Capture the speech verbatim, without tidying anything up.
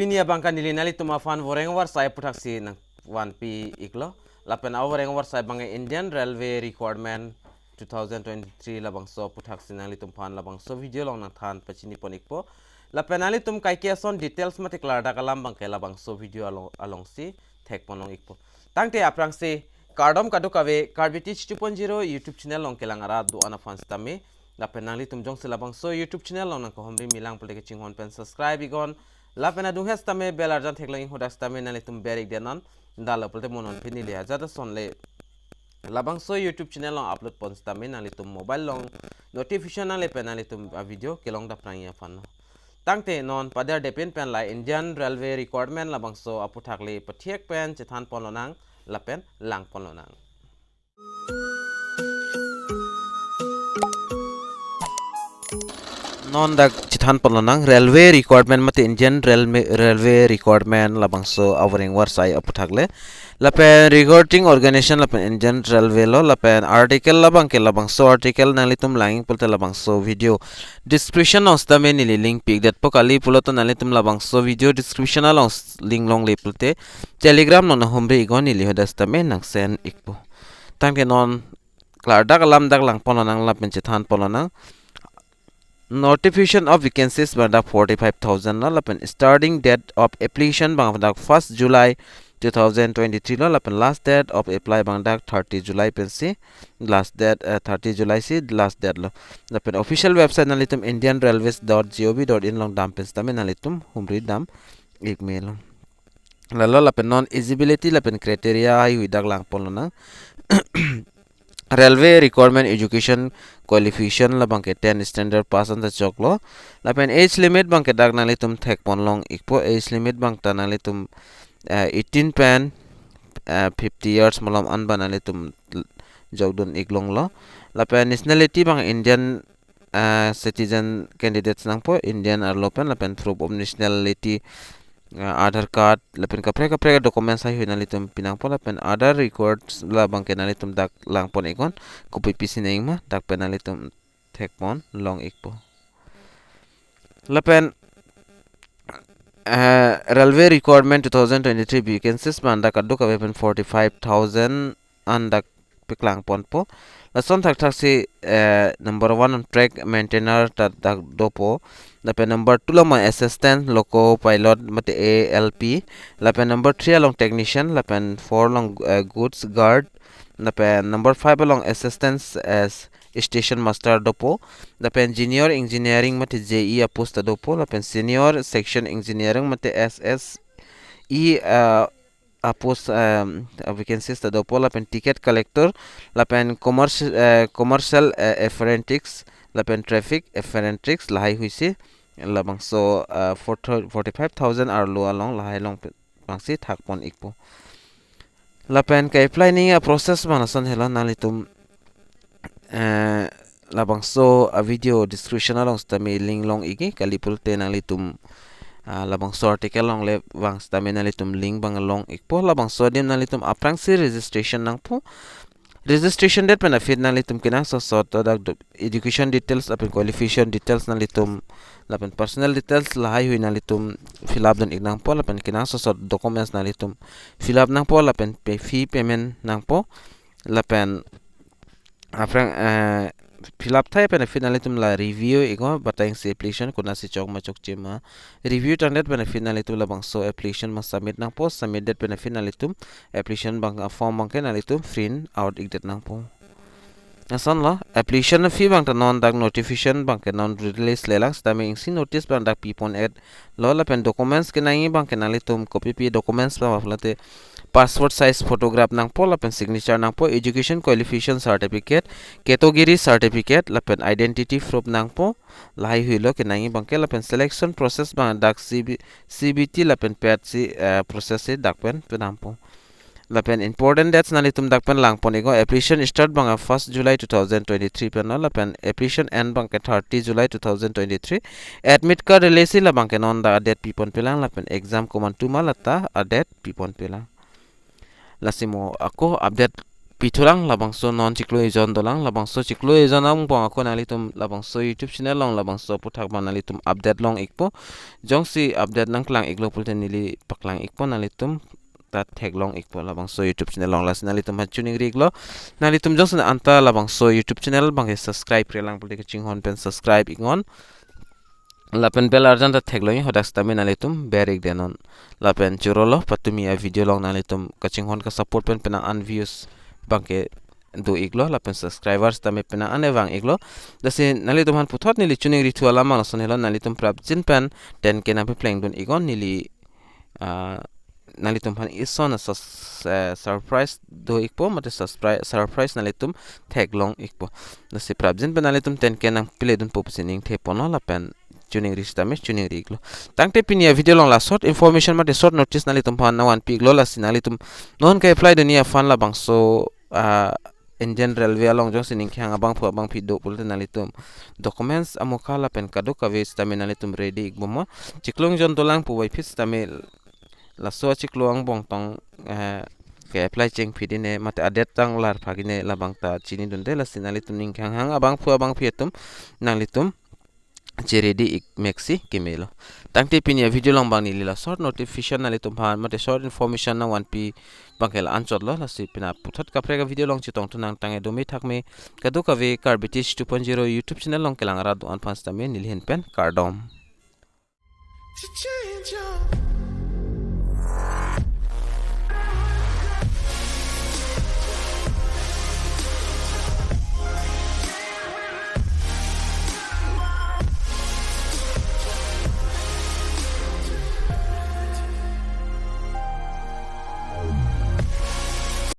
Pini abangke neli nanglitum aphan voreng varsai aputhaksi nangvanpi iklo. Lapen avoreng varsai abangke Indian Railway Recruitment two thousand twenty-three labangso aputhaksi nanglitum aphan labangso video along nangthan pachini pon ikpo. Lapen nanglitum kaike ason details mate klardak alam abangke labangso video along, alongsi thekpon long ikpo. Tangte aphrangsi kardom kadokave Karbi Teach two point zero YouTube channel along kelang arat do-an aphan sitame. Lapen nanglitum jongsi labangso YouTube channel along nangkehumri milang pulote kachinghon pen subscribe iknon. Lapen adung hes tame bell arjan theklong inghodak sitame nanglitum ber ikdet non. Dalo pulote mo non pini le ajat ason le labangso YouTube channel along upload pon sitame nanglitum mobile along notification nangle pen nanglitum a video kelong daprang aphan. Tangte non pader depin pen la Indian Railway Recruitment labangso aputhak le pathek pen chethan pon lonang lapen lang pon lonang. Non dak chethan pon lonang Railway Recruitment mate Indian Railway, Railway Recruitment labangso avoreng varsai aputhak le. Lapen recruiting organization lapen Indian Railway lo, lapen article labangke labangso article nanglitum lang ik pulote labangso video description along sitame neli link pi ikdetpo, kali pulote nanglitum labangso video description along s-, link longle pulote Telegram along nahumri iknon, neli hadak sitame nangsend ikpo. Tangte non klardak alam dak lang pon lonang lapen chethan pon lonang. Notification of vacancies abang dak forty-five thousand lo, lapen starting date of application abang dak first July two thousand twenty-three lo, lapen last date of apply abang dak thirty July pensi last date, eh, thirty July si last date lo. Lapen official website nanglitum indian railways dot gov dot in along dam pen sitame nanglitum humri dam ik melo. Lalo lapen non eligibility lapen criteria haihui dak lang pon lonang. Railway Recruitment Education Qualification labangke ten standard pass anta choklo. Lapen age limit abangke dak nanglitum thek pon long ikpo. Age limit abang ta nanglitum, eh, eighteen pen, eh, fifty years malom an abang nanglitum l-, jokdun ik longlo. Lapen nationality abang Indian, eh, citizen candidates nangpo, Indian arlo pen, lapen proof of nationality, eh, Aadhaar card, lapen kaprek kaprek documents haihui nanglitum pi nangpo, lapen other records labangke nanglitum dak lang pon iknon, kopi pisi nangma, dak pen nanglitum thek pon long ikpo. Lapen, eh, Railway Recruitment two thousand twenty-three vacancies abang dak kadokave pen forty-five thousand an dak paklang ponpo. Lason thakthak si, eh, number one on track maintainer ta dak dopo. Lapen number two along assistant loco pilot mate A L P. Lapen number three along technician. Lapen four along, eh, goods guard. Lapen number five along assistant as station master dopo. Lapen junior engineering mate J E a post ta dopo. Lapen senior section engineering mate S S E, eh, a post, um, a vacancies ta dopo, lapen ticket collector, lapen commercial, eh, commercial, eh, apprentice, lapen traffic apprentice, lahaihui si labangso, eh, forty, forty-five thousand arlo along lahai along pe-, abangsi thak pon ikpo. Lapen ka-apply nangji a process abang lason helo, nanglitum, eh, labangso a video description along sitame link long ikji, kali pulote nanglitum, ah, labangso article along le vang sitame nanglitum link abang long ikpo. Labangso adim nanglitum aphrangsi registration nangpo. Registration date pen aphi nanglitum kenangsot sot dak do-, education details lapen qualification details nanglitum, lapen personal details lahaihui nanglitum fill up dun ik nangpo, lapen kenangsot sot documents nanglitum fill up nangpo, lapen pay, fee payment nangpo. Lapen aphrang, eh, fill up thai pen aphi nanglitum la review iknon, batang si application konatsi chok ma chokche ma. Review tangdet pen aphi nanglitum labangso application abang submit nangpo, submit det pen aphi nanglitum application abang, ah, form abangke nanglitum print out ikdet nangpo. Lason lo, application fee abang ta non dak notification abangke non release lelang sitame isi notice abang dak pi pon et lo, lapen documents kenangji abangke nanglitum kopi pi documents abang pulote passport size photograph nangpo, lapen signature nangpo, education qualification certificate, category certificate, lapen identity proof nangpo, lahaihui lo kenangji abangke, lapen selection process abang dak C B, C B T lapen PET si, eh, process si dak pen penampo. Lapen important dates nanglitum dak pen lang pon iknon, application start abang first July two thousand twenty-three pen lo, lapen application end abangke thirty July two thousand twenty-three. Admit card release si labangke non dak a date pi pon pelang, lapen exam komantu ma lata a date pi pon pelang. Lasi mo ako update pithulang, labangso non chiklo ejon dolang, labangso chiklo ejon angbong ako nanglitum labangso YouTube channel along labangso aphuthak abang nanglitum update long ikpo. Jongsi update nangklang iklo pulote neli paklang ikpo, nanglitum ta theklong ikpo labangso YouTube channel along. Lasi nanglitum aphan choningri iklo. Nanglitum jongsi anta labangso YouTube channel abangke subscribe-re lang pulote kachinghon pen subscribe iknon. Lapen bell arjan ta theklong, hadak sitame nanglitum ber ik denon. Lapen chorolo, patumi avideo along nanglitum kachinghon kasupport pen penang an views abangke do iklo, lapen subscribers tame penang an vang iklo. Lasi nanglitum aphan puthot neli choningrithu alam abang lason helo, nanglitum prapjin pen ten K nangpaplengdun iknon, neli, ah, nanglitum aphan ison a sus-, eh, surprise do ikpo, mate surpri-, surprise nanglitum theklong ikpo. Lasi prapjin pen nanglitum ten K nangpledun po pusi ningtheponlo, lapen choningri sitame choningri iklo. Tangte pini avideo along la short information mate short notice nanglitum aphan nangvanpi iklo. Lasi nanglitum non ke-apply dunji aphan labangso, ah, Indian Railway along jongsi ning kehang abangphu abangpi do pulote nanglitum documents amokha lapen kadokave sitame nanglitum ready ikbomnon. Chiklo ejon dolang puvoiphit sitame laso achiklo angbong tong, eh, ke-apply chengphit-ne mate a-date tang lar phagine labang ta chinidunde. Lasi nanglitum ning kehang abangphu abangpi atum nanglitum che-ready ik meksi kemelo. Tangte pini avideo along abang neli la short notification nanglitum aphan mate short information nangvanpi abangke la-anchotlo. Lasi pini puthot kaprek avideo along chetongthu nangtang, dome thakme, kadokave Karbi Teach two point zero YouTube channel along kelang arat do-an aphan sitame neli ahin pen kardom.